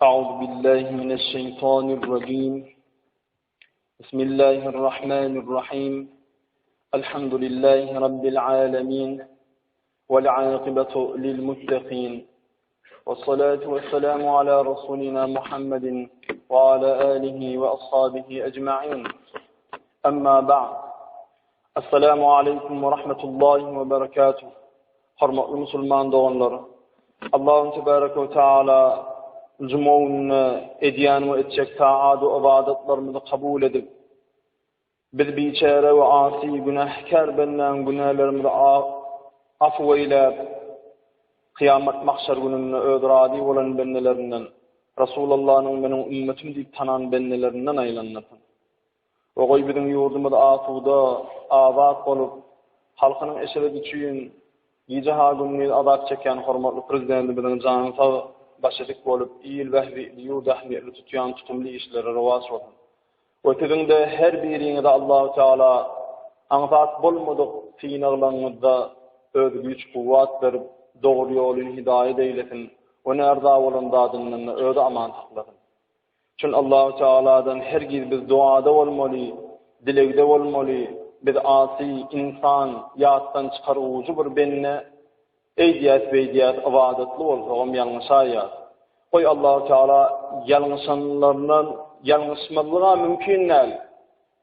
أعوذ بالله من الشيطان الرجيم بسم الله الرحمن الرحيم الحمد لله رب العالمين والعاقبة للمتقين والصلاة والسلام على رسولنا محمد وعلى آله وأصحابه أجمعين أما بعد السلام عليكم ورحمة الله وبركاته Hormatly musulman doganlar! Allahun tebaraka we taala juma gününe edýän we etjek taat we ybadatlarymyzy kabul edip, biz biçäre we asy günähkär bendäň günälerimizi afu eýläp, kyýamat mahşer gününde öz razy bolan bendelerinden, Rasulallanyň meniň ümmetim diýip tanan bendelerinden aýlandyrsyn. We goý biziň ýurdumyz asuda, abat bolup, halkynyň eşreti üçin gije-ha gündiz azap çekýän hormatly Prezidentimiziň jany sag, başy dik bolup, il bähbitli, ýurt ähmiýetli tutýan tutumly işleri rowaç bolsun. We siziň-de her biriňize Allahu Teala aňsat bolmadyk synaglaryňyzda öz güýç-kuwwat berip, dogry ýoly hidaýat eýlesin we närza bolan zadyndan-da özi aman saklasyn. Çün Allahu Tealadan hergiz biz duada bolmaly, dilegde bolmaly, biz asy, insan, ýatdan çykargujy bir bende, eýdýäs beýdýäs ybadatly bolsagam ýalňyşaýýas. Goý Allahu Teala ýalňyşanlaryndan ýalňyşmazlyga mümkin däl.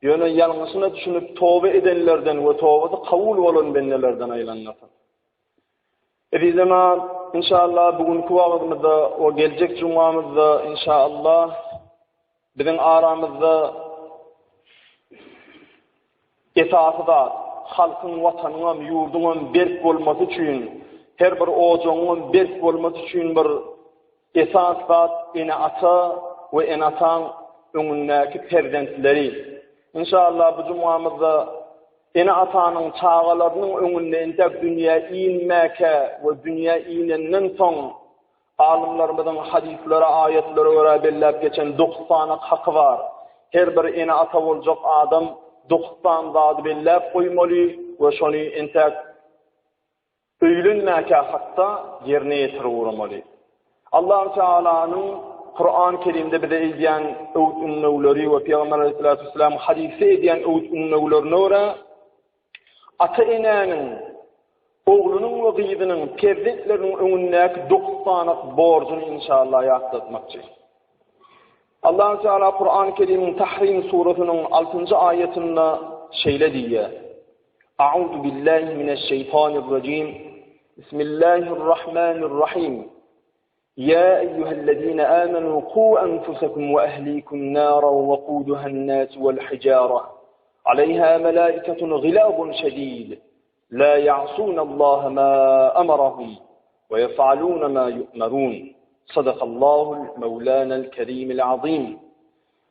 Ýöne ýalňyşyna düşünip toba edenlerden we tobasy kabul bolan bendelerden aýlandyrsyn. Eziz jemaat, inşallah bu günki wagyzymyzda we geljek jumamyzda inşallah biziň aramyzda esasy zat halkyň watanyňam ýurduňam berk bolmasy üçin her bir ojagyňam berk bolmasy üçin bir Esas zat ene-ata we ene-ataň öňündäki perzentleri. Inşallah bu jumamyzda ene-atanyň çagalarynyň öňünde entek dünýä inmäkä we dünýä inenden soň alymlarymyzyň hadyslara, aýatlara görä belläp geçen dokuz sany haky bar. Her bir ene-ata boljak adam dokuz sany zady belläp goýmaly we şony entek Öýlenmäkä hatda ýerine ýetirip ugramaly. Allahu Tealanyň Kuran Kerimde bize edýän öwüt-ündewleri we Pygamber Aleyhissalatu vesselam hadysda edýän öwüt-ündewlerine görä ata-enäniň oglunyň we gyzynyň perzentleriniň öňündäki dokuz sany borjuny inşallah ýatlatmakçy. Allahu Teala Kuran Kerimiň Tahrim surasynyň 6-njy aýatynda şeýle diýýär. A'udhu billahi mineşşeýtanirrajim. Bismillahirrahmanirrahim. Ya eyyühellezine amenu ku enfusakum ve ehlikum naran ve kuduhan nas vel hijara. Aleyha melaiketun gilabun şedid. La ya'sun Allah ma emarahum ve yef'alun ma yu'merun. Sadakallahul Mevlana'l Kerimil Azim.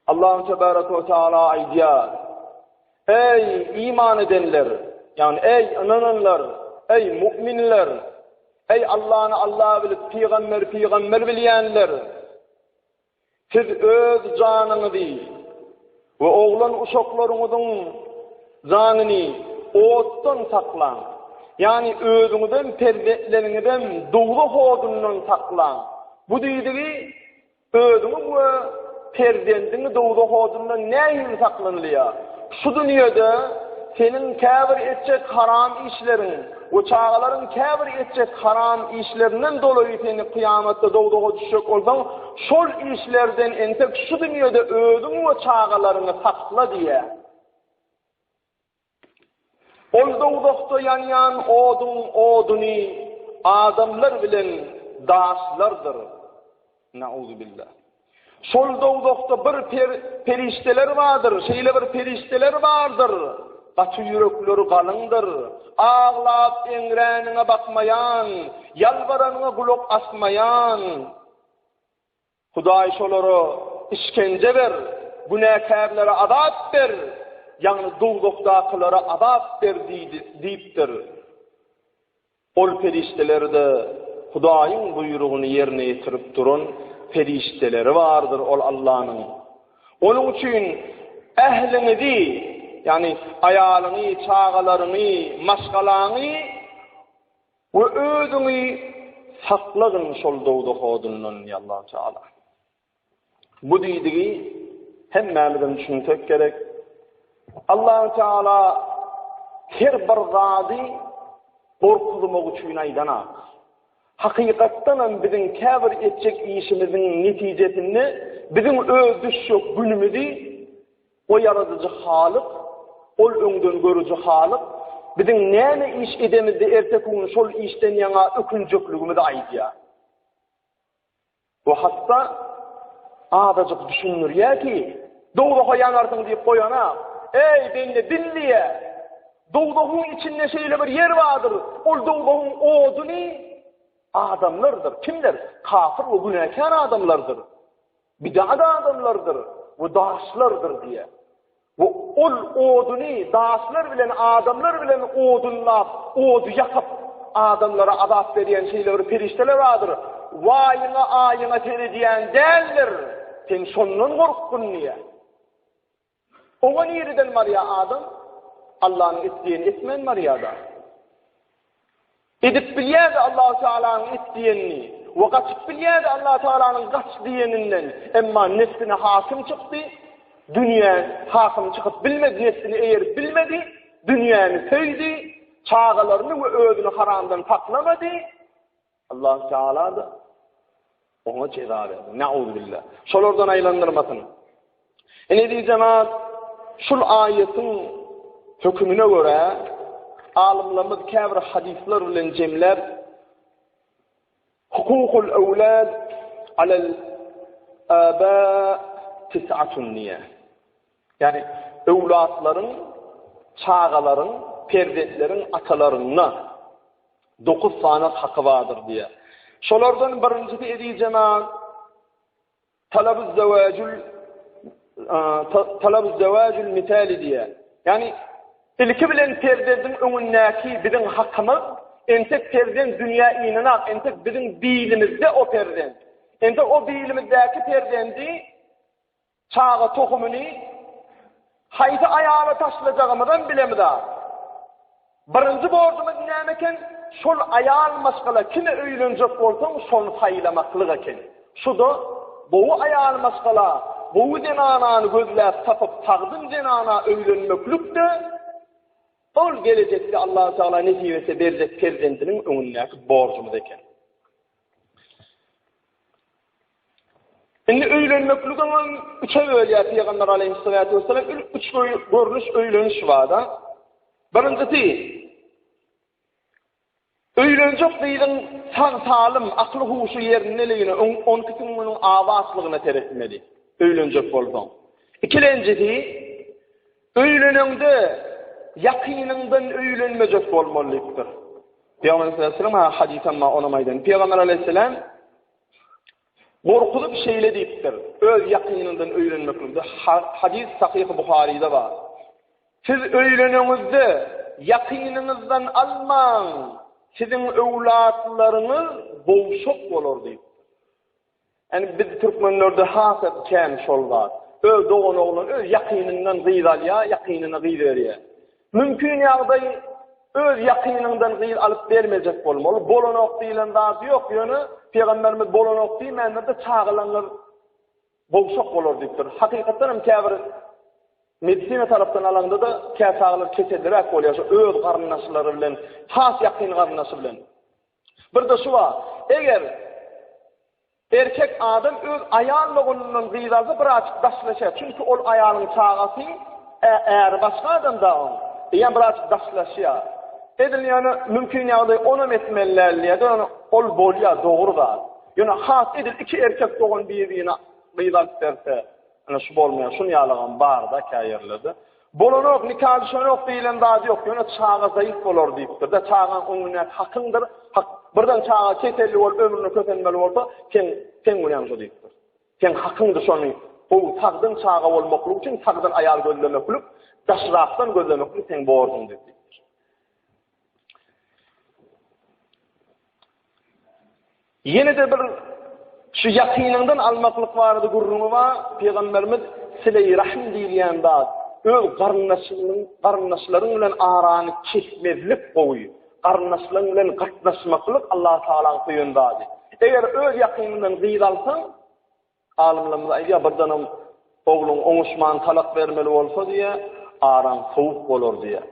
Allahu tebaraka we taala aýdýar, Eý, iman edenler, ýagny eý, ynananlar, eý, mu'minler, eý, Allany Alla bilip, pygamberi pygamber bilýänler, siz öz janyňyzy we oglan uşaklaryňyzyň janyny otdan saklaň. Ýagny özüňizem, perzentleriňizem dowzah odundan saklaň. Bu diýdigi Özüňi we perzendiňi dowzah odundan nähili saklanylýar? Şu dünýede seniň käbir etjek haram işleriň we çagalaryň käbir etjek haram işlerinden dolaýy seni kyýamatda dowzaha düşjek bolsaň, şol işlerden entek şu dünýede özüňi we çagalaryňy sakla diýýär. Ol dowzahda ýanýan oduň oduny adamlar bilen daşlardyr. Nauzubillah. Şol dowzahda bir per, perişdeler bardyr, şeýle bir perişdeler bardyr. Gaty ýürekleri galyňdyr. Aglap eňräniňe bakmaýan, ýalbaranyňa gulak asmaýan. Hudaý şolara işkenje ber, günäkärlere azap ber, ýagny dowzahdakylara azap ber diýdi, diýipdir. Ol perişdeler-de Hudaýyň buýrugyny ýerine ýetirip duran perişdeleri bardyr ol Allanyň. Onuň üçin ähliňizi, ýagny aýalyňy, çagalaryňy, maşgalaňy We özüňi saklagyn şol dowzah odundan, diýýär Allahu Teala. Bu diýdigi hemmämizem düşünsek gerek. Allahu Teala her bir zady gorkuzmak üçin aýdanak. Hakykatdan hem biziň käbir etjek işimiziň netijesinde biziň öz düşjek günümizi o ýaradyjy Halyk, ol öňden görüji Halyk biziň näme iş edemizde erteki gün şol işden ýaňa ökünjekligimizi aýdýar. Bu hatda azajyk düşündirýär ki, dowzaha ýanarsyň diýip goýana, eý, bende bil diýýär. Dowzahyň içinde şeýle bir ýer bardyr, ol dowzahyň oduny adamlardyr. Kimler? Kafir we günäkär adamlardyr. Bidat adamlardyr we daşlardyr diýýär. We ol oduny daşlar bilen, adamlar bilen odunlap, ody ýakyp, adamlara azap berýän şeýle bir perişdeler bardyr. Waýyňa, aýyňa seredýän däldir. Sen şondan gorkgun diýýär. Oňa nireden barýar adam? Allanyň et diýenini etmän barýar-da. Edip bilýärdi Allahu Tealanyň et diýenini we gaçyp bilýärdi Allahu Tealanyň gaç diýeninden, emma nefsine hakim çykdy, dünýä hakim çykyp bilmedi, nefsini eýerip bilmedi, dünýäni söýdi, çagalaryny we özüni haramdan saklamady. Allahu Teala da oňa jeza berdi. Nauzubillah. Şolardan aýlandyrmasyn. Ine eziz jemaat, şul aýatyň hökümine görä alymlarymyz käbir hadyslar bilen jemläp hukukul ewlad alel aba tis'atun diýýär. Ýagny öwlatlaryň, çagalaryň, perzentleriň atalarynda 9 sany haky bardyr diýýär. Şolardan birinjisi eziz jemaat Talabuz zewajul talabuz zewajul mitali diýýär. Ýagny ilki bilen perzendiň öňündäki biziň hakymyz entek perzent dünýä inenak, entek biziň bilimizde o perzent. Entek o bilimizdäki perzendi Çaga tohumyny haýsy aýala taşlajagymyzam bilemizok. Birinji borjumyz näme eken? Şol aýal maşgala kime öýlenjek bolsaň, şony saýlamaklyk eken. Şu-da gowy aýal maşgala, gowy zenanany gözläp tapyp, sagdyn zenana öýlenmeklik-de, ol gelejekde Allatagala nesip etse berjek perzendiniň öňündäki borjumyz eken. Indi öýlenmekligem üçe bölýär Pygamber aleyhissalatu vesselam. Üç görnüş öýleniş bar-da. Birinjisi öýlenjek gyzyň sag-salym, akly-huşy ýerindeligine, onki süňňüniň abatlygyna seretmeli öýlenjek bolsaň. Ikilenjisi öýleneňde ýakynyňdan öýlenmejek bolmaly diýipdir. Pygamber aleyhissalam hadysam bar, onam aýdan. Pygamber aleyhissalam Gorkuzyp şeýle diýipdir, Öz ýakynyňdan öýlenmeklikde, hadys Sahyhy Buharyda bar. Siz öýleneňizde, ýakynyňyzdan almaň, siziň öwlatlaryňyz gowşak bolar diýipdir. Ýani biz türkmenlerde has kän şol zat. Öz dogan oglan öz ýakynyndan gyz alýar, ýakynyna gyz berýär. Mümkin ýagdaý öz ýakynyňdan gyz alyp bermejek bolmaly. Bolanok diýlen zat ýok, ýöne pygamberimiz bolanok diýmändir-de çagalaryňyz gowşak bolar diýipdir. Hakykatdan hem käbir medisina tarapdan alaňda-da kä çagalar keselliräk bolýar, şu öz garyndaşlary bilen, has ýakyn garyndaşy bilen. Bir-de şu bar, eger Erkek adam öz aýal doganyndan gyz alsa birazjyk daşlaşýar. Çünki ol aýalyň çagasy äri başga adamda oň. Eýýäm birazjyk daşlaşýar. Edil ýöne mümkin ýagdaý onam etmeli däl diýýär. Ýöne ol bolýar dogry zat. Ýöne has edil iki erkek dogan bir-birine gyz alyp berse, ine şu bolmaýar. Şuny ýalygam bar-da kä ýerlerde. Bolanok, nika düşenok diýlen zady ýok, ýöne çaga zaýyf bolar diýipdir-de, çagaň öňündäki hakyňdyr, hak, birden çaga keselli bolup ömrüne kösenmeli bolsa, seň, seň günäň şo diýipdir. Seň hakyňdyr şony gowy sagdyn çaga bolmaklyk üçin sagdyn aýal gözlemeklik, daşrakdan gözlemeklik seň borjuňdyr diýipdir. Ýene-de bir şu ýakynyňdan almaklyk barada gürrüňi bar. Pygamberimiz sileý rahm diýilýän zat, öz garyndaşyň, garyndaşlaryň bilen arany kesmezlik gowy. Garyndaşlaryň bilen gatnaşmaklyk Allah Tagalaň söýen zady. Eger öz ýakynyňdan gyz alsaň, Alymlarymyz aýdýar, birdenem ogluň oňuşman talak bermeli bolsa diýýär, araň sowuk bolar diýýär.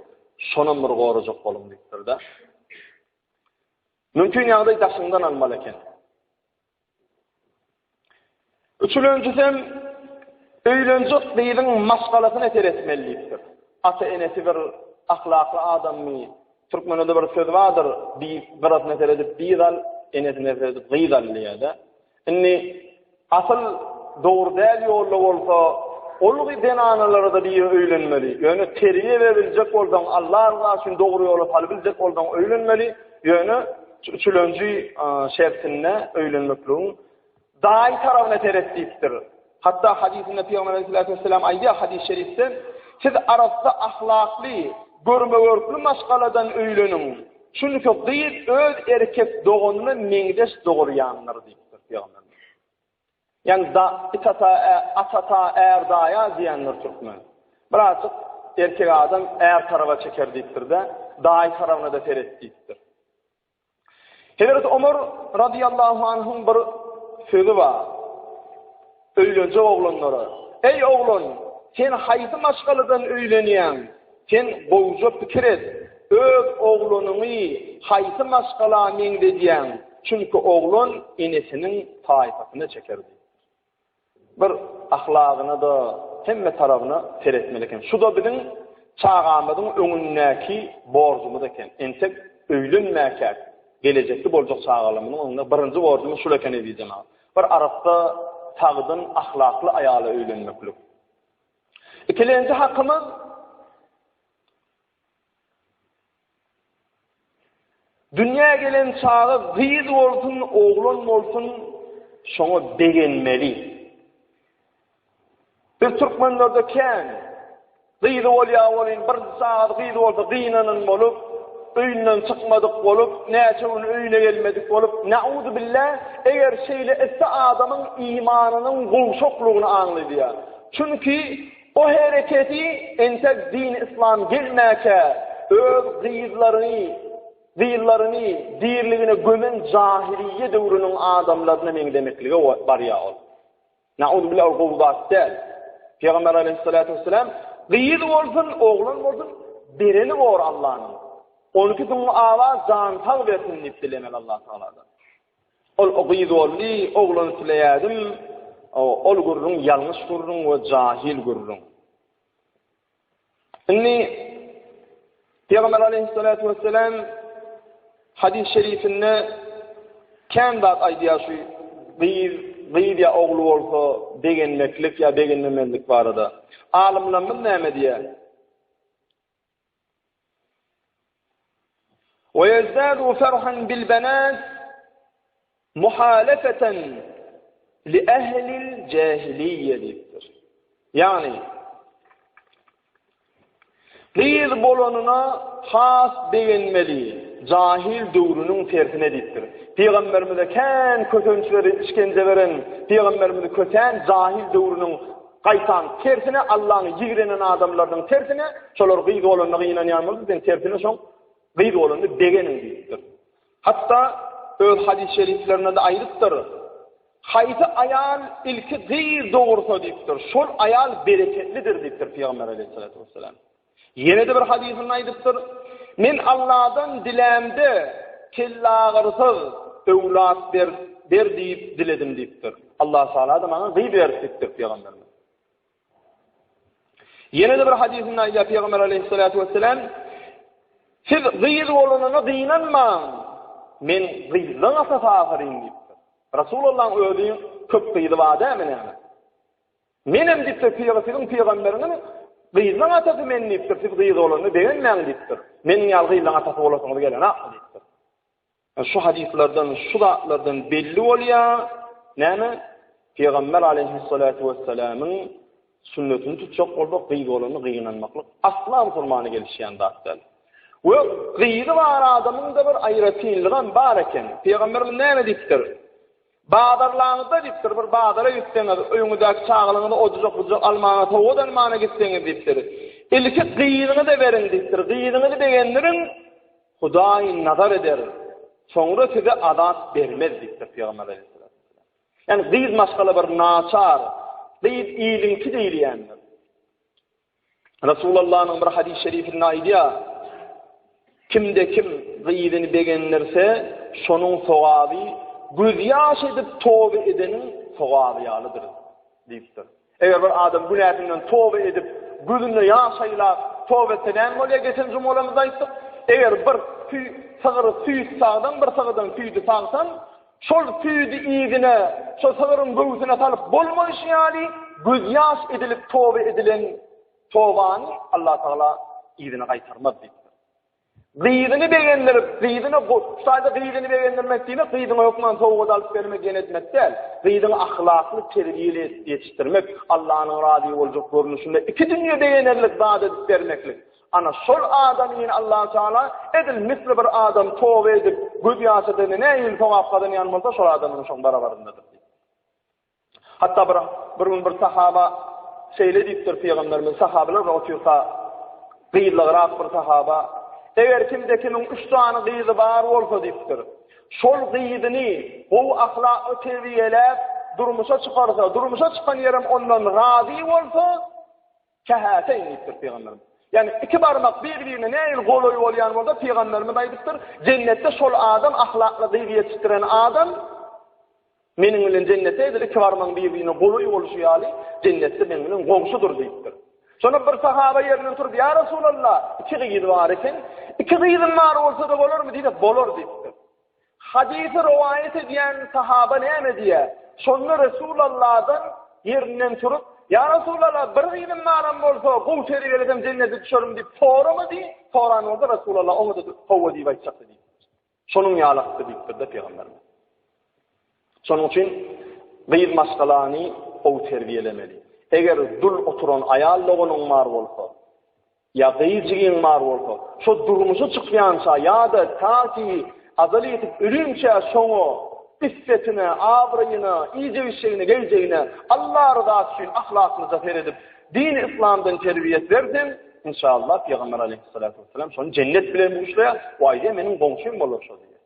Şonam bir gorajak boluň diýipdir-de. Mümkin ýagdaý daşyňdan almaly eken. Üçülenjisem öýlenjek gyzyň maşgalasyna seretmeli diýipdir. Ata-enesi bir ahlakly adammy? Türkmende bir söz bardyr, bi gyrasyna seredip biz al, enesine seredip gyz al diýýär-de. Indi asyl dogry däl ýolda bolsa, ol zenanalara-da biri öýlenmeli. Ýöne terbiýe beriljek bolsaň, Allah rysy üçin dogry ýola salybiljek bolsaň öýlenmeli. Ýöne üçülenji şertinde öýlenmekligiň daýy tarabyna seret diýipdir. Hatda hadysynda Pygamber aleyhissalatu vesselam aýdýar hadys şerifde, siz arassa ahlakly, görme-görkli maşgaladan öýleniň. Çünki gyz öz erkek doganyna meňzeş dogurýandyr diýipdir Pygamberimiz. Ýagny da it ata at ata är daýa diýendir türkmen. Birazjyk erkek adam är taraba çeker diýipdir-de, daýy tarabyna-da seret diýipdir. Hezreti Omar razyýallahu anhuň bir sözi bar. Öýlenjek oglanlara, Eý oglan, sen haýsy maşgaladan öýlenýäň? Sen gowuja pikir et, öz oglanyňy haýsy maşgala meňzedýäň? Çünki oglan enesiniň taýpasyna çeker diýipdir. Bir ahlagyna-da, hemme tarabyna seretmeli eken. Şu-da biziň çagamyzyň öňündäki borjumyz eken. Entek öýlenmäkäk, gelejekde boljak çagalarymyzyň öňünde birinji borjumyz şul eken eziz jemagat. Bir arassa, sagdyn, ahlakly aýala öýlenmeklik. Ikilenji hakymyz Dünýä gelen çaga gyz bolsun, oglan bolsun, şoňa begenmeli. Biz türkmenlerde kän gyzy bolýar welin, bir çagasy gyz bolsa gynanan bolup, öýünden çykmadyk bolup, näçe gün öýüne gelmedik bolup, nauzubilla, eger şeýle etse adamyň imanynyň gowşaklygyny aňladýar. Çünki O hereketi entek dini yslam gelmäkä öz gyzlaryny gyzlaryny diriligine gömen jahiliýe döwrüniň adamlaryna meňzemeklige barýar ol. Nauzubilla ol gowy zat däl. Pygamber aleyhissalatu vesselam gyz bolsun, oglan bolsun bereni bor Allanyň. Onki soňy abat jan sag bersin diýip dilemeli Allah Tagaladan. Ol gyz boldy, oglan isleýärdim. Ol gürrüň ýalňyş gürrüň we jahil gürrüň. Indi Pygamber aleyhissalatu vesselam hadis şerifinde kän zat aýdýar şu gyz, gyz ýa ogly bolsa begenmeklik ýa begenmemezlik barada. Alymlarymyz näme diýýär? Ve yezdadu ferhan bil benat muhalefeten li ehlil jahiliýe diýipdir. Ýagny gyz bolanyna has begenmeli, jahil döwrüniň tersine diýipdir. Pygamberimize kän kösenç berip, işkence beren, pygamberimizi kösän jahil döwrüniň Gaýtam, tersine Allany ýigrenen adamlarynyň tersine, şolar gyz bolanda gynanýan bolsa, sen tersine şoň gyz bolanda begeniň diýipdir. Hatda öz hadys şeriflerinde-de aýdypdyr, Haýsy aýal ilki gyz dogursa diýipdir, şol aýal bereketlidir diýipdir Pygamber aleyhissalatu vesselam. Ýene-de bir hadysynda aýdypdyr, Men Alladan dilämde, kellagyrysyz öwlat ber, ber diýip diledim diýipdir. Allah Tagala-da maňa gyz berdi diýipdir pygamberimiz. Ýene-de bir hadysynda aýdýar pygamber aleyhissalatu vesselam, Siz gyz bolanyna gynanmaň, men gyzlaň atasy ahyryn diýipdir. Rasulullahyň özi köp gyzy bar dälmi näme? Menem diýipdir, pyga siziň pygamberiňiz gyzlaň atasy men diýipdir, siz gyz bolanda begenmäň diýipdir. Meniň ýaly gyzlaň atasy bolasyňyz gelenakmy diýipdir. Şu hadyslardan, şu zatlardan belli bolýar, näme? Pygamber aleyhissalatu vesselamyň sünnetini tutjak bolsak, gyz bolanda gynanmaklyk asla musulmana gelişýän zat däl. We gyzy bar adamyň-da bir aýratynlygam bar eken. Pygamberimiz näme diýipdir? Bazarlaňyzda diýipdir, bir bazara gitseňiz, öýüňizdäki çagalaryňyza ojujak-bujak almana, sowgat almana gitseňiz diýipdir. Ilki gyzyňyza beriň diýipdir. Gyzyňyzy begendiriň, Hudaý nazar eder, soňra size azap bermez diýipdir Pygamber aleyhissalam. Ýani gyz maşgala bir naçar, gyz iliňki diýilýändir. Resulallanyň bir hadys şerifinde aýdýar, Kimde kim gyzyny begendirse, şonuň sogaby gözýaş edip toba edeniň sogaby ýalydyr diýipdir. Eger bir adam günäsinden toba edip, gözünde ýaş aýlap toba etse näme bolýar? Geçen jumgalarymyzda aýtdyk. Eger bir sygyry süýt sagsaň, bir sygyrdan süýdi sagsaň, Şol süýdi yzyna, şo sygryň göwsüne salyp bolmaýşy ýaly, gözýaş edilip toba edilen tobany Allatagala yzyna gaýtarmaz diýipdir. Gyzyny begendirip, gyzyna şu taýda gyzyny begendirmek diýmek, gyzyňa hökman sowgat alyp bermek, ýene etmek däl. Gyzyňy ahlakly terbiýeli edip ýetişdirmek, Allanyň razy boljak görnüşinde iki dünýe begenerlik zat edip bermeklik. Ana şol adamyny Allahu Teala edil misli bir adam toba edip göz ýaş edende nähili sogap gazanýan bolsa şol adamyň şoň barabaryndadyr diýip. Hatda bir bir gün bir sahaba şeýle diýipdir pygamberimiz sahabalar bilen otyrka gyzlygrak bir sahaba eger kimde kimiň üç sany gyzy bar bolsa diýipdir. Şol gyzyny gowy ahlakly terbiýeläp durmuşa çykarsa, durmuşa çykan ýerem ondan razy bolsa, Kähäteýn diýipdir pygamberimiz. Ýagny iki barmak bir-birine nähili golaý bolýan bolsa pygamberimiz aýdypdyr, jennetde şol adam ahlakly gyz ýetişdiren adam meniň bilen jennetde edil iki barmagyň bir-birine golaý bolşy ýaly jennetde meniň bilen goňşudyr diýipdir. Şonda bir sahaba ýerinden turup, Ýa Resulallah, iki gyz bar eken, iki gyzym bar bolsa-da bolarmy diýse, bolar diýipdir. Hadysy rowaýat edýän sahaba näme diýýär? Şonda Resulallahdan ýerinden turup, Ýa Resulallah, bir gyzym baram bolsa, gowy terbiýelesem jennete düşerin diýip soramady, soran bolsa Resulallah oňa-da hawa diýip aýtjakdy diýipdir. Şonuň ýalakdy diýipdir-de pygamberimiz. Şonuň üçin gyz maşgalany gowy terbiýelemeli. Eger dul oturan aýal doganyň bar bolsa, Ýa gyz jigiň bar bolsa, şo durmuşa çykýança ýa-da ta ki ajal ýetip ölinçä şoňa, iffetine, abraýyna, iýjek-içjegine, geýjegine Alla ryzasy üçin ahlaklyja seredip, dini yslamdan terbiýet berseň, inşallah Pygamber aleýhissalatu wessalam şony jennet bilen buşlaýar, o aýdýar meniň goňşym bolar şo diýýär.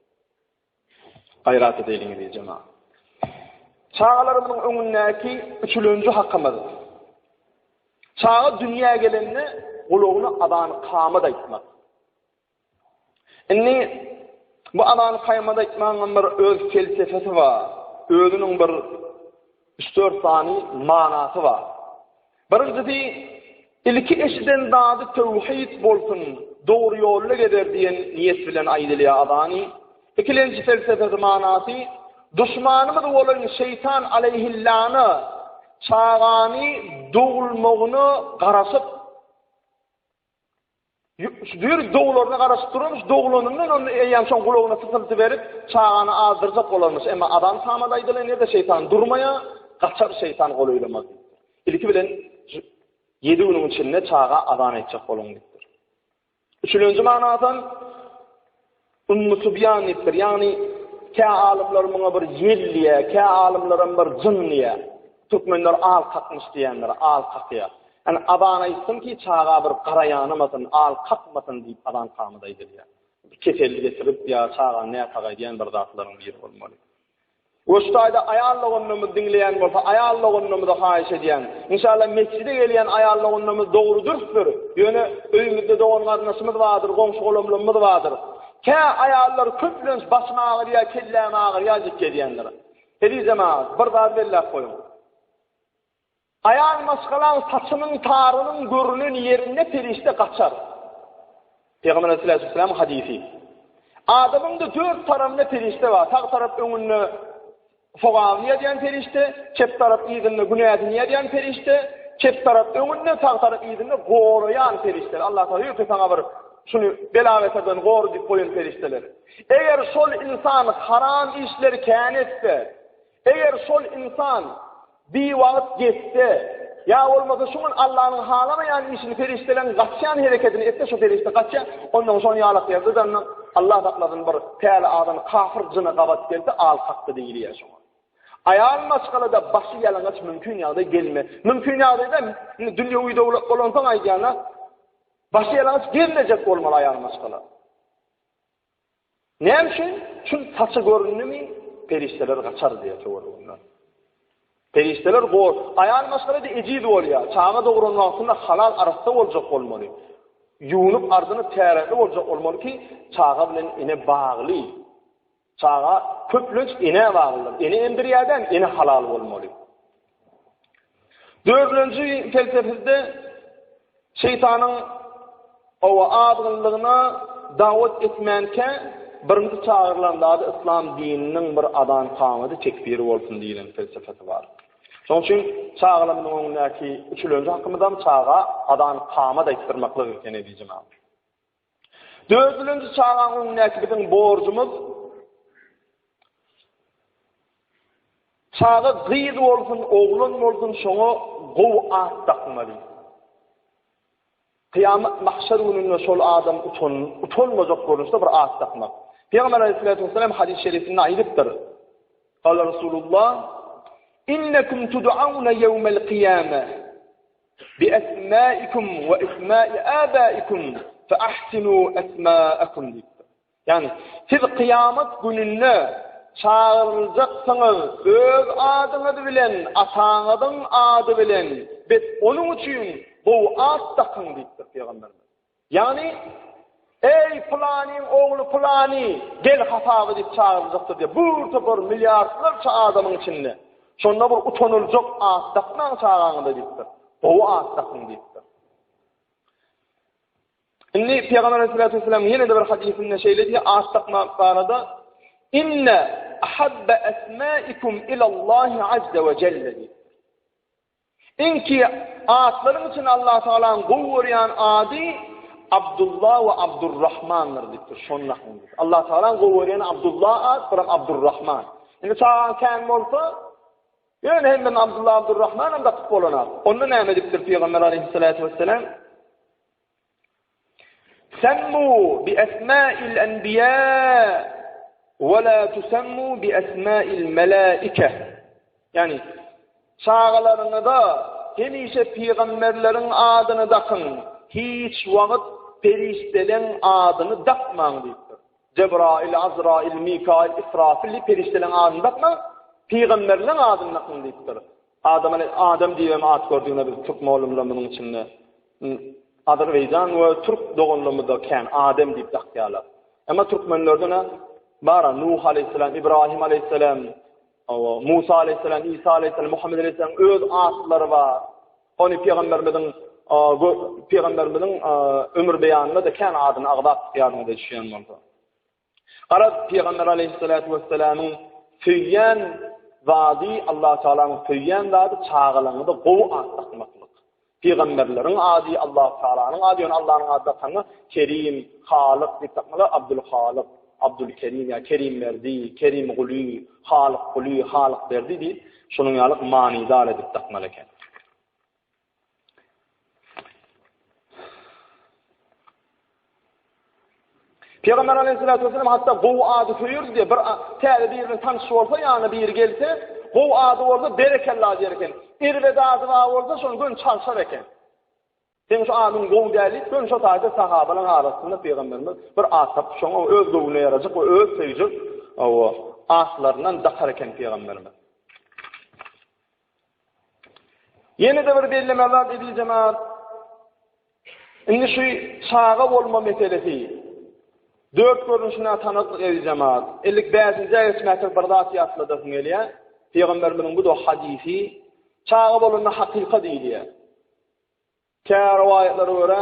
Gaýrat edeýliň eziz jemagat. Çagalarymyzyň öňündäki üçülenji hakymyz. Çaga dünýä gelende gulagyna azan kamat aýtmak. Indi bu azan kamat aýtmagyň bir öz felsefesi bar. Özüniň bir üç-dört sany manasy bar. Birinjisi, ilki eşiden zady töwhid bolsun, dogry ýolda gezer diýen niýet bilen aýdylýar azany. Ikilenji felsefesi manasy, duşmanymyz bolan şeýtan aleýhillana çagany dogulmagyna garaşyp, Şu düýr dogularyna garaşyp duranmyş, dogulanyndan onda eýýäm şoň gulagyna sysylty berip, çagany azdyrjak bolarmyş. Emma azan kamat aýdylan ýerde şeýtan durmaýar, gaçar şeýtan golaýlamaz diýipdir. Ilki bilen ýedi günüň içinde çaga azan aýtjak boluň diýipdir. Üçülenji manasam Ummu Subýan diýipdir. Ýagny kä alymlar muňa bir ýel diýýär, kä alymlaram bir jyn diýýär. Türkmenler al kakmyş diýendir, al kakýar. Ýani azan aýtsyn ki, çaga bir gara ýanamasyn, al kakmasyn diýip azan kamat aýdylýar. Kesel getirip ýa çagany näsag edýän bir zatlaryň biri bolmaly. We şu taýda aýal doganlarymyz diňleýän bolsa, aýal doganlarymyza haýyş edýän. Inşallah mesjide gelýän aýal doganlarymyz dogry dürsdür. Ýöne öýümizde dogan garyndaşymyz bardyr, goňşy-golamlarymyz bardyr. Kä aýallar köplenç başym agyrýar, kelläm agyrýar diýip gelýändir. Eziz jemagat, bir zady belläp goýuň. Aýal maşgalaň saçynyň tarynyň görünen ýerinde perişde gaçar. Pygamber aleyhissalam hadysy. Adamyň da dört tarapynda perişde bar. Sag tarap öňünde sogabyny ýazýan perişde, çep tarap yzynda günäsini ýazýan perişde, çep tarap öňünde, sag tarap yzynda goraýan perişdeler. Allah Taala ýörite saňa bir şuny bela-beterden gora diýip goýan perişdeler. Eger şol insan haram işleri kän etse, Eger şol ynsan biwagt gezse, ýa bolmasa şu gün Allanyň halamaýan işini perişdeleriň gaçýan hereketini etse şo perişde gaçýar, onnoň şony ýalak ýerde-de onnoň Allah saklasyn bir päli azan kafir jyna gabat gelse al kakdy diýilýär şoňa. Aýal maşgalada başy ýalaňaç mümkin ýagdaý gelme. Mümkin ýagdaýda indi dünýewi döwlet bolansoň aýdýan-a, başy ýalaňaç gelmejek bolmaly aýal maşgala. Näme üçin? Çünki saçy göründimi, perişdeler gaçar diýýär töwereginden. Perişdeler gor, aýal maşgala-da ejiz bolýar. Çaga dogran wagtynda halal arassa boljak bolmaly. Ýuwunyp ardynyp täretli boljak bolmaly ki, çaga bilen ene bagly. Çaga köplenç enä baglydyr. Ene emdirýär däl, ene halal bolmaly. Dördünji felsefeside şeýtanyň owa azgynlygyna dawat etmänkä birinji çagyrylan zady yslam dininiň bir azan kamady tekbiri bolsun diýlen felsefesi bar. Şonuň üçin çagalarymyzyň öňündäki üçülenji hakymyzam çaga azan kamat aýtdyrmaklyk eken eziz jemagat. Dördülenji çagaň öňündäki biziň borjumyz çaga gyz bolsun, oglan bolsun şoňa gowy at dakmaly. Kyýamat mahşer gününde şol adam utan, utanmajak görnüşde bir at dakmak. Pygamber aleyhissalatu vesselam hadis-i şerifinde aýdypdyr. Gala Resulullah Innekum tud'auna yawmal qiyamah Bi esmaikum we esmai abaikum fe ahsinu esmaakum diýipdir. Ýagny siz kyýamat gününde çagyryljaksyňyz öz adyňyz bilen, ataňyzyň ady bilen, bes onuň üçin gowy at dakyň diýipdir pygamberimiz. Ýagny, Eý, pylanyň ogly pylany, gel hasaba diýip çagyryljakdyr diýýär. Bir topar milliardlarça adamyň içinde. Şonda bir utanyljak at dakmaň çagaňyza diýipdir. Gowy at dakyň diýipdir. Indi Pygamber aleyhissalatu vesselam ýene-de bir hadysynda şeýle diýýär, at dakmak barada, Inne ahabba esmaikum ilallahi azza we jelle diýipdir. Iňki atlaryň içinde Allah Tagalanyň gowy görýän ady Abdullah we Abdurrahmandyr diýipdir. Şony dakyň diýipdir. Allah Tagalanyň gowy görýäni Abdullah at, biram Abdurrahman. Indi çagaň kän bolsa, ýöne hemmem Abdullah, Abdurrahman hem dakyp bolanok. Onda näme diýipdir Pygamber aleyhissalatu vesselam? Semmu bi esma'il enbiya we la tusemmu bi esma'il melaike. Ýagny çagalaryňyza hemişe pygamberleriň adyny dakyň, hiç wagt perişdeleň adyny dakmaň diýipdir. Jebrail, Azrail, Mikail, Israfil diýip perişdeleň adyny dakmaň, pygamberleň adyny dakyň diýipdir. Adam Adam diýibem at gördügine biz türk mollumlarymyzyň içinde Azerbaýjan we türk doganlarymyzda kän Adem diýip dakýarlar. Emma türkmenlerde-ne bar Nuh aleyhisselam, Ibrahim aleyhisselam, Musa aleyhisselam, Isa aleyhisselam, Muhammed aleyhisselam öz atlary bar. Ony pygamberimiziň pygamberimiziň ömür beýanynda-da kän adyny agzap ýadyňyza düşýän bolsa. Garaz, Pygamber aleýhissalatu wessalamyň söýýän zady, Allah Taalanyň söýýän zady çagalaryňyza gowy at dakmaklyk. Pygamberleriň ady, Allah Taalanyň ady, ýöne Allanyň ady dakanda Kerim, Halyk diýip dakmaly, Abdul Halyk, Abdul Kerim ýa Kerimberdi, Kerimguly, Halykguly, Halykberdi diýip, şonuň ýaly manydar edip dakmaly eken. Pygamber aleyhissalatu vesselam hatda gowy ady söýerdi diýip, bir täze birine tanyş bolsa, ýanyna biri gelse, gowy ady bolsa berekella diýer eken. Erbet ady bar bolsa, şony göni çalşar eken. Seň şu adyň gowy däl diýip, göni şo taýda sahabalaryň arasynda pygamberimiz bir at tapyp, şoňa öz göwnüne ýarajak we öz söýjek atlaryndan dakar eken pygamberimiz. Ýene-de bir bellemeli zat eziz jemaat. Indi şu çaga bolma meselesi dört görnüşine tanatlyk eziz jemaat. 55-nji geçmäkä bir zat ýatladasym gelýär. Pygamberimiziň bu da hadisi çaga bolanda hakyka diýilýär. Kä rowaýatlara görä,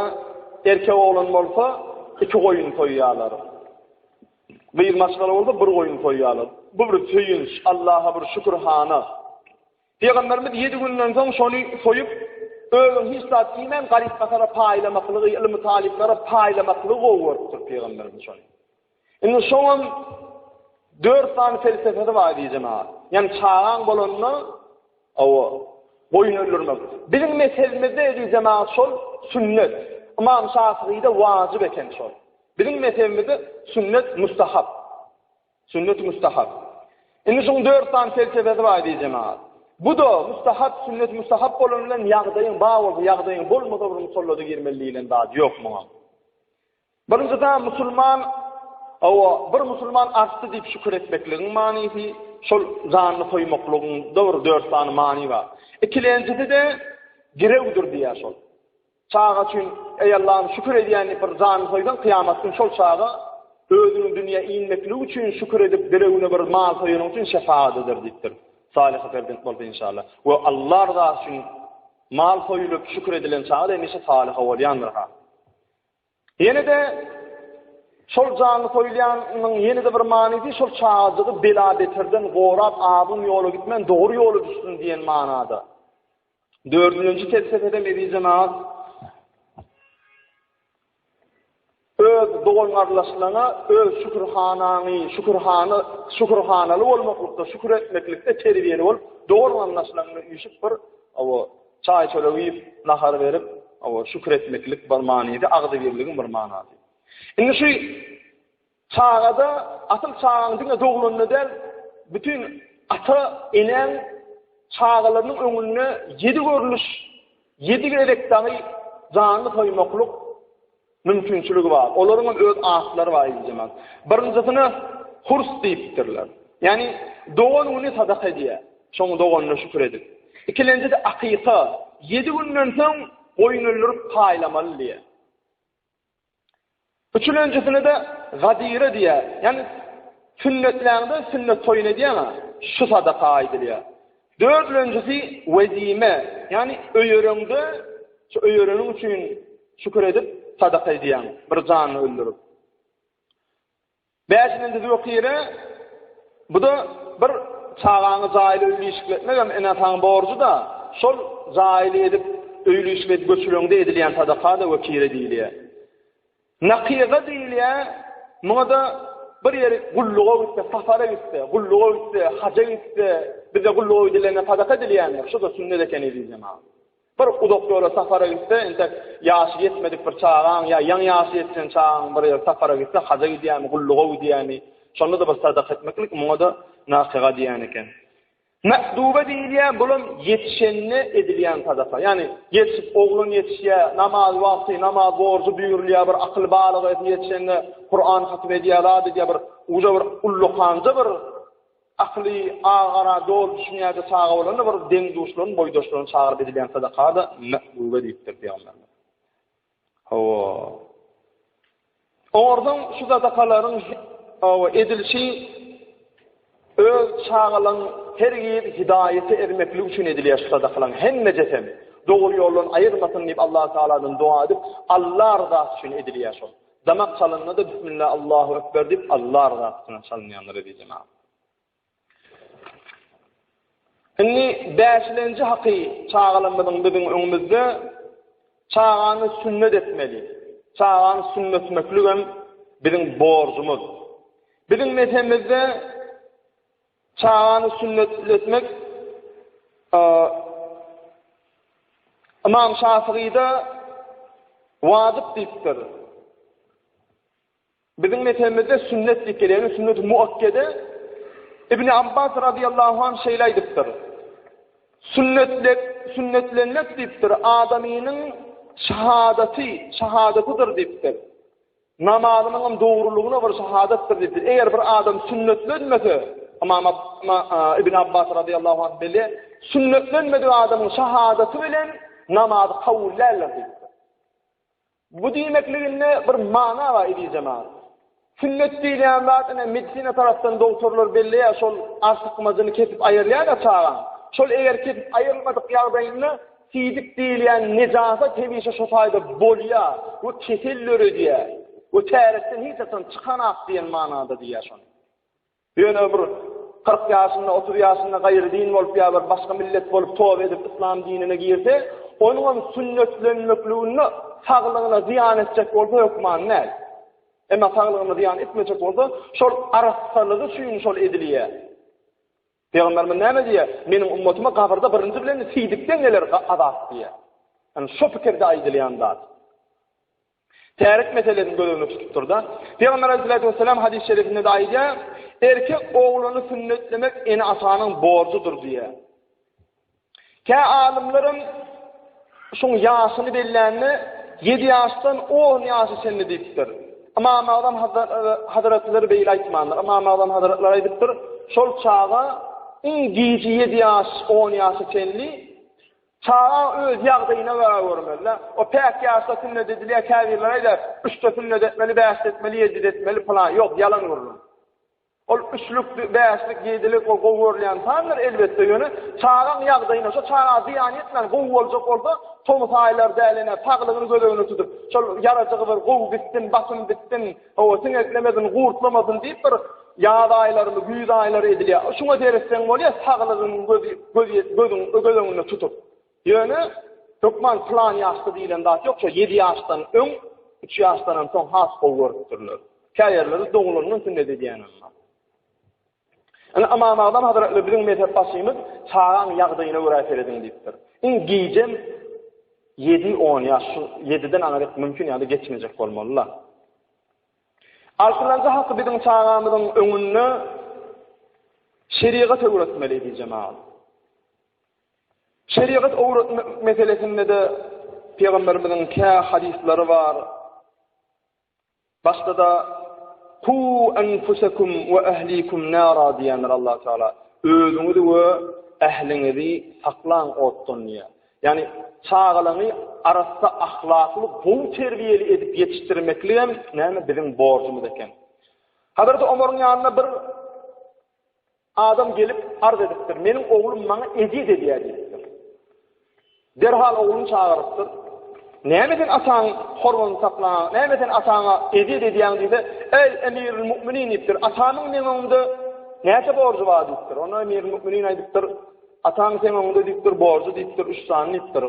erkek oglan bolsa, iki goýun soýýarlar. Gyz maşgala bolsa, bir goýun soýýarlar. Bu bir söýünç, Allaha bir şükürhana. Pygamberimiz ýedi günden soň şony soýup, özüň hiç zat iýmän, garyp-gasara paýlamaklygy, ylmy talyplara paýlamaklygy gowy görüpdir pygamberimiz şony. Indi şoňam dört sany felsefesi bar diýeceň ha. Ýani çagaň bolanda awa goýun öldürmek. Biziň mezhebimizde eziz jemagat şol sünnet. Ymam Şafygyda wajyp eken şol. Biziň mezhebimizde sünnet mustahap. Sünnet mustahap. Indi şoň dört sany felsefesi bar eziz jemagat. Bu da mustahap, sünnet mustahap bolan bilen ýagdaýyň bar bolsa, ýagdaýyň bolmasa bir musallada girmeli diýlen zat ýok muňa. Birinjiden musulman, hawa, bir musulman artdy diýip şükür etmekligiň manysy. şol janly soýmaklygyňda bir dört sany many bar. Ikilenjisi-de girewdir diýýär şol. Çaga üçin, eý Allahym şükür edýän diýip bir janly soýsaň, kyýamat gün şol çaga özüniň dünýä inmekligi üçin şükür edip girewine bir mal soýanyň üçin şefagat eder diýipdir. Salyhy perzent bolsa inşallah. We Allah rızasy üçin mal soýulyp şükür edilen çaga hemişe salyha bolýandyr ha. Ýene-de şol janly soýulýanyň ýene-de bir manysy şol çagajygy bela-beterden gorap azgyn ýola gitmän dogry ýola düşsün diýen manada. Dördünji pelsepede eziz jemagat öz dogan-garyndaşlaryňa öz şükürhanaňy, şükürhana, şükürhanaly bolmaklykda, şükür etmeklikde terbiýeli bolup, dogan-garyndaşlaryňa üýşüp bir owo çaý-çörek iýip, nahar berip, owo şükür etmeklik bir manysy, agzybirligiň bir manasy. Indi şu Çagada, asyl çagaň diňe doglanda däl, bütin ata, enäň çagalarynyň öňünde ýedi görnüş, ýedi gezek dagy janly soýmaklyk mümkinçiligi bar. Olaryň hem öz atlary bar eziz jemagat. Birinjisine hurs diýipdirler. Ýagny dogan güni sadaka edýär. Şoň doganyna şükür edip. Ikilenjisi akyka, ýedi günden soň goýun öldürip paýlamaly diýýär. Üçülenjisine-de gadire diýýär. Ýagny sünnetläňde sünnet toýuny edýäň-ä, şu sadaka aýdylýar. Dördülenjisi wezime, ýagny öýereňde şu öýereniň üçin şükür edip sadaka edýäň, bir janyny öldürip. Bäşinji zökire, bu-da bir çagaňy jaýly öýli-işikli etmegem ene-ataň borjy-da, şol jaýly edip, öýli-işikli edip göçüreňde edilýän sadaka-da wekire diýilýär. Nakyga diýilýär, muňa-da bir ýeri gulluga gitse, sapara gitse, gulluga gitse, haja gitse, bizde gulluga gidilende sadaka edilýändir, şu-da sünnet eken eziz jemagat. Bir uzak ýola sapara gitse, entek ýaşy ýetmedik bir çagaň ýa ýaňy ýaşy ýetişen çagaň bir ýere sapara gitse, haja gidýärmi, gulluga gidýärmi, şonda-da bir sadaka etmeklik muňa-da nakyga diýýän eken. Mekduba diýilýär, bulam ýetişende edilýän sadaka. Ýagny ýetişip oglan ýetişýär, namaz wagty, namaz borjy buýrulýar, bir akyl balygy ýetişende Kuran hatym edýär, zat edýär, bir uja bir ullakanja bir Akyly agara doly düşünýärde çaga bolanda bir deň-duşlaryny, boýdaşlaryny çagyryp edilýän sadaka-da mekdube diýipdir pygamberimiz. Hawa. Oňardan şu sadakalaryň hawa edilişi öz çagalaryň hergiz hidaýete ermeklik üçin edilýär şu sadakalaryň hemmejesem. Dogry ýoldan aýyrmasyn diýip Allah Tagaladan doga edip, Allah ryzasy üçin edilýär şol. Damak çalynda-da Bismillah Allahu Ekber diýip Allah ryzasy üçin çalynýandyr eziz jemagat. Indi bäşilenji haky çagalarymyzyň biziň öňümizde çagany sünnet etmeli. Çagany sünnetmeklik hem biziň borjumyz. Biziň mezhebimizde çagany sünnetletmek Ymam Şafygyda wajyp diýipdir. Biziň mezhebimizde sünnet diýip gelýär, ýagny sünnet muakkede. Ibn Abbas razyýallahu anh şeýle aýdypdyr. Sünnetlek, sünnetlenmek diýipdir, adamynyň şahadaty, şahadatydyr diýipdir. Namazynyňam dogrulygyna bir şahadatdyr diýipdir. Eger bir adam sünnetlenmese, Ymam Ibn Abbas razyýallahu anh belleýär, sünnetlenmedik adamyň şahadaty bilen namazy kabul däldir diýipdir. Bu diýmekliginde bir mana bar eziz jemagat. Sünnet diýilýän zat ine medisina tarapdan dogtorlar belleýär, şol artykmajyny kesip aýyrýar-da çagaň. Şol eger kesip aýyrylmadyk ýagdaýynda Siýdik diýilýän nejasat hemişe şo taýda bolýar we kesel döredýär we täretden hiç haçan çykanak diýen manada diýýär şony. Ýöne bir 40 ýaşynda, 30 ýaşynda gaýry din bolup ýa bir başga millet bolup toba edip yslam dinine girse, onuňam sünnetlenmekliginde saglygyna zyýan etjek bolsa hökman däl. Emma saglygyna zyýan etmejek bolsa, şol arassalygy üçin şol edilýär. Pygamberimiz näme diýýär? Meniň ummatyma gabyrda birinji bilen siýdikden geler azap diýýär. Ýani şo pikirde aýdylýan zat. Täret meselesini göz öňünde tutupdyr-da. Pygamber aleyhissalatu vesselam hadys-y şerifinde de aýdýar, erkek ogluny sünnetlemek ene-atanyň borjudyr diýýär. Kä alymlaram şuň ýaşyny bellände ýedi ýaşdan on ýaşa çenli diýipdir. Ymam Agzam Hazretleri beýle aýtmandyr. Ymam Agzam Hazretleri aýdypdyr. şol çaga iň giji ýedi ýaş, on ýaşa çenli çaga öz ýagdaýyna görä görmeli. O päk ýaşda sünnet edilýär, käbirleri aýdar, üçde sünnet etmeli, bäşde etmeli, ýedide etmeli, pylan. Ýok, ýalan gürrüň. Ol üçlük, bäşlik, ýedilik ol gowy görülýän sandyr elbetde, ýöne çagaň ýagdaýyna, şo çaga zyýan ýetmän gowy boljak bolsa, tomus aýlary däl ene saglygyny göz öňünde tutup, şol ýarajygy bir gowy bitsin, basym bitsin, hawa, siňeklemesin, gurtlamasyn diýip bir ýaz aýlarymy, güýz aýlary edilýär. Şuňa seretseň bolýar, saglygyny göz göz gözüň göz öňünde tutup. Ýöne hökman pylan ýaşda diýlen zat ýok, şo ýedi ýaşdan öň, üç ýaşdanam soň has gowy görüpdirler. Kä ýerlerde doglandan sünnet edýänem bar. Ine Ymam Agzam Hazretleri biziň mezhep başymyz çagaň ýagdaýyna görä serediň diýipdir. Iň gijem 7-10 ýaş, şu 7-den aňryk mümkin ýa-da geçmejek bolmaly-la. Altynjy haky biziň çagamyzyň öňünde şerigat öwretmeli diýjemagat. Şerigat öwretmek meselesinde-de Pygamberimiziň kä hadyslary bar. Başda-da Ku enfusekum we ehlikum nara diýendir Allah Teala. Özüňizi we ähliňizi saklaň otdan diýýär. Ýagny çagalaryňy arassa ahlakly, gowy terbiýeli edip ýetişdirmekligem näme biziň borjumyz eken. Hazreti Omaryň ýanyna bir Adam gelip arz edipdir, Meniň oglum maňa ezýet edýär diýipdir. Derhal ogluny çagyrypdyr. Näme sen ataň hormatyny saklaň, näme sen ataňa ezýet edýäň diýse, Eý, emirül mu'minin diýipdir, atamyň meň öňümde näçe borjy bar diýipdir. Onda emirül mu'minin aýdypdyr, Ataň seň öňüňde diýipdir, borjy diýipdir, üç sany diýipdir.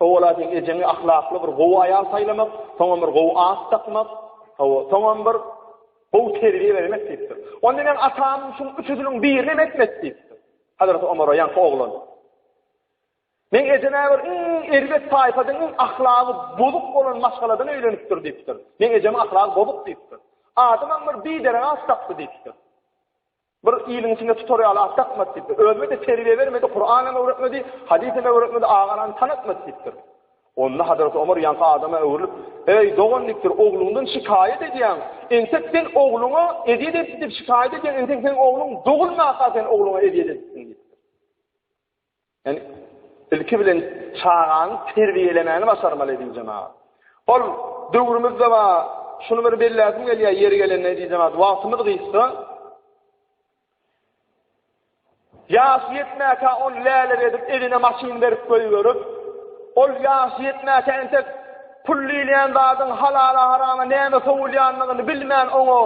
Owala seň ejeňi ahlakly bir gowy aýal saýlamak, soňam bir gowy at dakmak, hawa, soňam bir gowy terbiýe bermek diýipdir. Onda meň atam şuň üçüsiniň birini hem etmedi diýipdir. Hazreti Omara ýaňky oglan. Meň ejem bir iň erbet taýpadan, iň ahlagy bozuk bolan maşgaladan öýlenipdir diýipdir. Meň ejemiň ahlagy bozuk diýipdir. Adamam bir biderek at dakdy diýipdir. Bir iliň içinde tutar ýaly at dakmady diýipdir. Özüme-de terbiýe bermedi, Kuranam öwretmedi, hadysam öwretmedi, aganany tanatmady diýipdir. Onda Hazreti Omar ýaňky adama öwrülip, Eý, dogan diýipdir, ogluňdan şikaýat edýäň. Entek sen ogluňa ezýet etdi diýip şikaýat edýäň, entek seň ogluň dogulmaka sen ogluňa ezýet edipsiň diýipdir. Ýani ilki bilen çagany terbiýelemäni başarmaly eziz jemagat. Ol döwrümizde bar, şuny bir belläsim gelýär ýeri gelende eziz jemagat, wagtymyz gysga. Ýaşy ýetmäkä ony läle edip eline maşyn berip goýberip, ol ýaşy ýetmäkä entek pul diýilýän zadyň halala harama näme sowulýandygyny bilmän oňa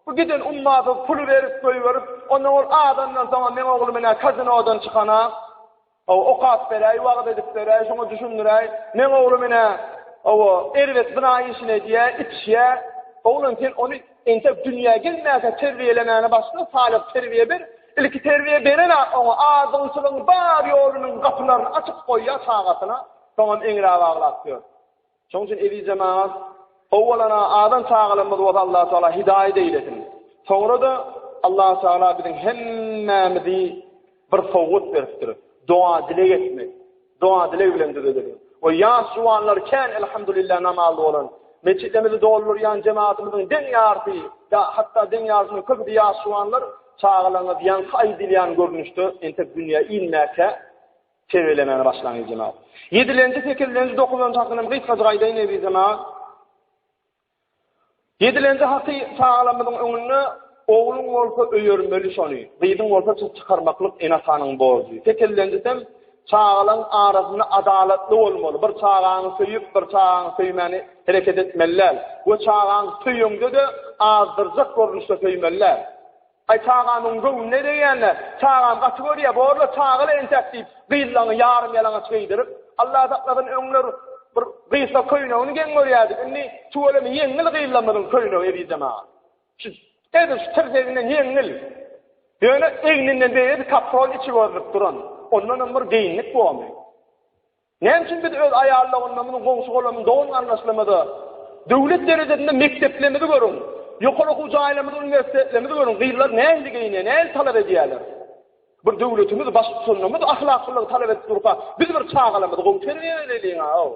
Bu giden ummasyz puly berip goýberip, ondan ol azandan soňam meň oglum ine kazinodan çykana, hawa, okap beräý, wagyz edip beräý, şoňa düşündiräý, meň oglum ine, hawa, erbet zyna işini edýär, içýär. Oglan sen ony entek dünýä gelmäkä terbiýelemäne başla, salyh terbiýe ber. Ilki terbiýe beren oňa azgynçylygyň bar ýolunyň gapylaryny açyp goýýar çagasyna, soňam eňräp aglap ýör. Şonuň üçin eziz jemagat, owalana azan çagalarymyz bolsa Allah Taala hidaýat eýlesin. Soňra-da Allah Taala biziň hemmämizi bir sowgat beripdir. Doga dileg etmek. Doga dileg bilen düzedeliň. We ýaş juwanlar kän elhamdülillah namazly bolan. Mesjitlerimizi doldurýan jemaatymyzyň deň ýarysy, da hatda deň ýarysynyň köpüsi ýaş juwanlar, çagalaryňyz ýaňky aýdylýan görnüşde entek dünýä inmäkä Terbiýelemäne başlaň eý jemagat. Ýedilenji, sekizlenji, dokuzynjy hakyny hem gysgajyk aýdaýyn eziz jemagat. Ýedilenji haky çagalarymyzyň öňünde ogluň bolsa öýermeli şony, gyzyň bolsa çykarmaklyk ene-atanyň borjy. Sekizlenjisem çagalaryň arasynda adalatly bolmaly. Bir çagaňy söýüp, bir çagaňy söýmäni hereket etmeli däl. We çagaňy söýeňde-de azdyrjak görnüşde söýmeli däl. Aý çagamyň göwnüne degýände, çagam gaty görýä, borla çagaly entäk diýip, gyzlaňy ýarym ýalaňaç geýdirip, Alla saklasyn öňler bir gysga köýnegini geň görýärdik, indi tüweleme ýeňňil gyzlarymyzyň köýnegi eziz jemagat. Şu edil şu tirseginden ýeňňil. Ýöne egninden beýlesi kaprol içi görnüp duran. Ondanam bir geýinlik bormy? Näme üçin biz öz aýal-doganlarymyzyň, goňşy-golamyzyň, dogan-garyndaşlarymyza döwlet derejesinde mekdeplerimizi görüň, ýokary okuw jaýlarymyzy, uniwersitetlerimizi görüň, gyzlar nähili geýinýär, nähili talap edýärler? Bir döwletimiz, baştutanlarymyz ahlaklylygy talap edip durka, biz bir çagalarymyzy gowy terbiýe bereliň-a-ow.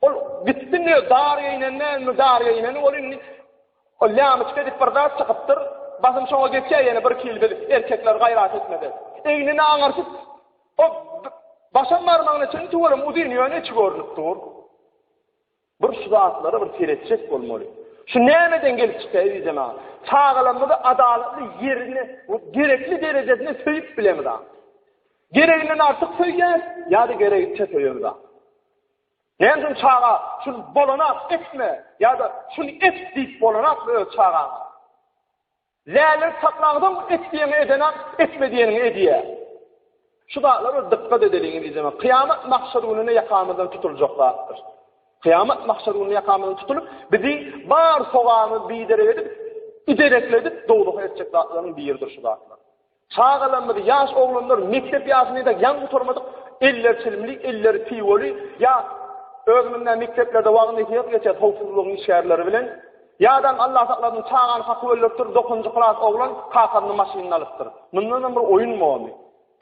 Ol gitsin diýip, dar geýinen dälmi, dar geýineni ol indi ol lýamyçka edip bir zat çykypdyr. Basym şoňa geçýär ýene bir kil biz erkekler gaýrat etmesek. Egnine aňyrsy o başam barmagyna çenli tüweleme uzyn ýöne içi görnüp dur. Bir şu zatlara bir seretjek bolmaly. Şu nämeden gelip çykýar eziz jemagat? Çagalarymyzy adalatly ýerine we gerekli derejesinde söýüp bilemizok. Gereginden artyk söýýäs ýa-da geregiçe söýemizok. Näme üçin çaga şuny bolanak etme ýa-da şuny et diýip bolanakmy öz çagaňa? Lälelik saklaňsoň et diýeniňi edenak, etme diýeniňi edýär. Şu zatlara dykgat edeliň diýjeme. Kyýamat mahşer gününe ýakamyzdan tutuljak zatdyr. Kyýamat mahşer gününe ýakamyzdan tutulyp, bizi bar sogabymyzy biderek edip, iderekledip dowzaha etjek zatlaryň biridir şu zatlar. Çagalarymyzy, ýaş oglanlar mekdep ýaşyna ýaňy gutarmadyk, elleri çilimli, elleri piwoly, ýa özümizde mekdeplerde wagyz-nesihat geçýär howpsuzlygyň işgärleri bilen. Ýa-da Allah saklasyn çagany kakyp öldüripdir, dokuzynjy klas oglan kakasynyň maşynyny alypdyr. Mundanam bir oýun bormy?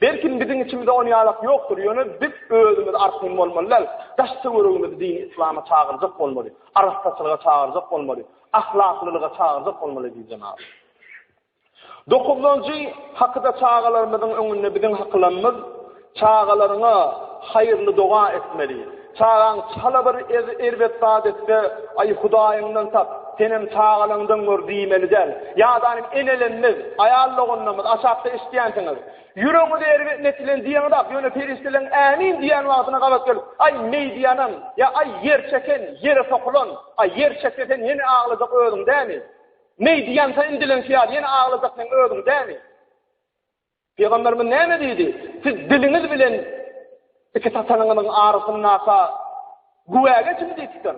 Belkim biziň içimizde on ýalak ýokdur, ýöne biz özümiz arkaýyn bolmaly däl, daş-töweregimizi dini yslama çagyrjak bolmaly, arassaçylyga çagyrjak bolmaly, ahlaklylyga çagyrjak bolmaly eziz jemagat. Dokuzynjy hakyda çagalarymyzyň öňünde biziň hakylamyz çagalaryňa haýyrly doga etmeli. Çagaň çala bir erbet zat etse, aý Hudaýyňdan tap, senem çagalaňdan gör diýmeli däl. Ýa-da enelerimiz, aýal doganlarymyz aşakda eşidýänsiňiz. Ýüregiňizi erbet net bilen diýeňizok, ýöne perişdeleň ämin diýen wagtyna gabat gelip, aý meýdi ýanan, ýa aý ýer çeken, ýere sokulan, aý ýer çekse sen ýene aglajak özüň dämi? Meýdi ýansa indileňki ýaly ýene aglajak seň özüň dämi? Pygamberimiz näme diýdi? Siz diliňiz bilen iki satanyňyzyň arasyndaka güwä geçiň diýipdir.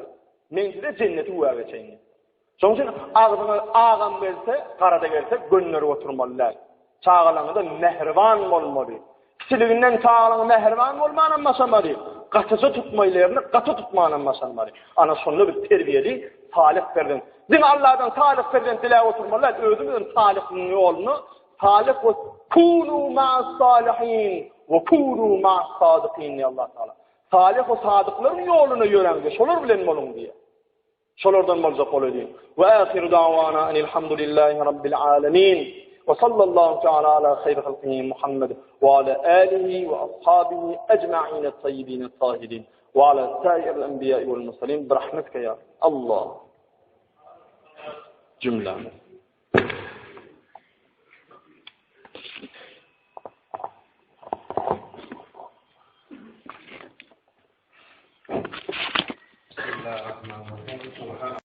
Men size jenneti güwä geçeýin diýipdir. Şonuň üçin agzyňa agam gelse, gara-da gelse gönderip oturmaly däl. Çagalaryňyza mähriban bolmaly. Kiçiliginden çagalaryňa mähriban bolmanam başarmaly. Gatyja tutmaýlaryny gaty tutmanam başarmaly. Ana şonda biz terbiýeli, salyh perzent. Diňe Allahdan salyh perzent diläp oturmaly däl, özümizem salyhlygyň ýoluna salyh we kunu ma'as salihin we kunu ma'as sadykin diýýär Allah Taala. Salyh we sadyklaryň ýoluna ýöräň diýýär, şolar bilen boluň diýýär. Şolardan boljak bolaýlyň. We ahiru dawana enilhamdulillahi rabbil alamin. We sallallahu teala ala hayri halqihi Muhammed we ala alihi we ashabihi ecma'in et-tayyibin et-tahirin we ala sairil enbiya'i wal mursalin bi rahmetike ya Allah. Cümlemiz. Bismillahirrahmanirrahim.